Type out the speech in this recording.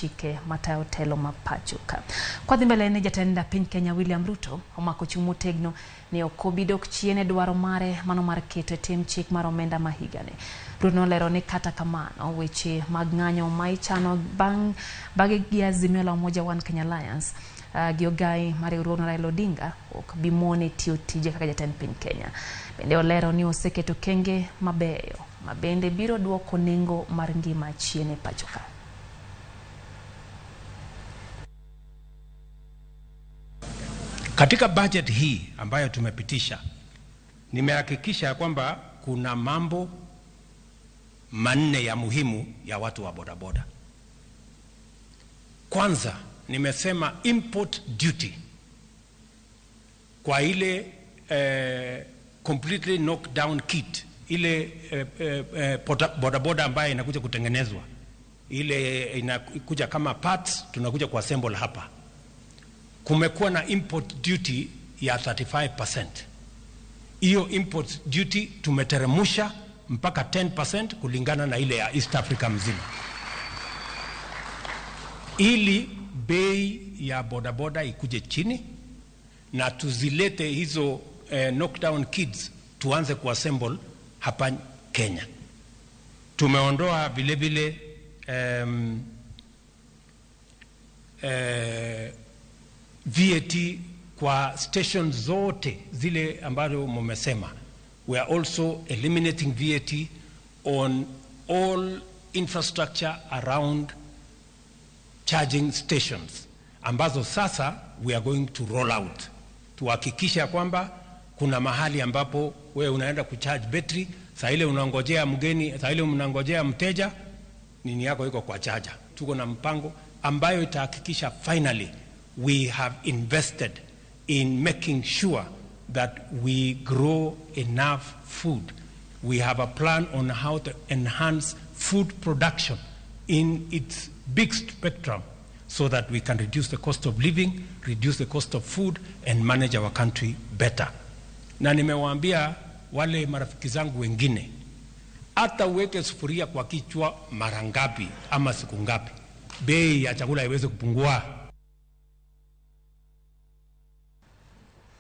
Chike matayo telo ma pacho ka. Kwadhi mbele ni jatend piny Kenya William Ruto omako chung' motegno ni ok obi dok chien e dwaro mare mano mar keto e tim chik mar omenda ma higani. Ruto nolero ni kata kamano weche mag ng'anyo ma ichano bang' bage gi Azimio la Umoja One Kenya Alliance gi ogai mar riwruogno Raila Odinga ok bi mone tiyo tije kaka jatend piny Kenya. Bende olero ni oseketo kenge mabeyo ma bende biro duoko nengo mar ngima chien e pacho ka. Katika budget hii ambayo tumepitisha, nimehakikisha kwamba kuna mambo manne ya muhimu ya watu wa bodaboda. Kwanza, nimesema import duty kwa ile completely knocked down kit, ile bodaboda ambayo inakuja kutengenezwa, ile inakuja kama parts, tunakuja kuassemble hapa. Kumekuwa na import duty ya 35%. Hiyo import duty tumeteremusha mpaka 10% kulingana na ile ya East Africa mzima, ili bei ya bodaboda ikuje chini na tuzilete hizo knockdown kits tuanze kuassemble hapa Kenya. Tumeondoa vile vile VAT kwa station zote zile ambazo mmesema. We are also eliminating VAT on all infrastructure around charging stations ambazo sasa we are going to roll out. Tuhakikisha kwamba kuna mahali ambapo we unaenda kucharge battery, saa ile unangojea mgeni, saa ile unangojea mteja, nini yako iko kwa charger. Tuko na mpango ambayo itahakikisha finally we have invested in making sure that we grow enough food. We have a plan on how to enhance food production in its big spectrum so that we can reduce the cost of living, reduce the cost of food, and manage our country better. Na nimewaambia wale marafiki zangu wengine, hata uweke sufuria kwa kichwa mara ngapi ama siku ngapi, bei ya chakula haiwezi kupungua.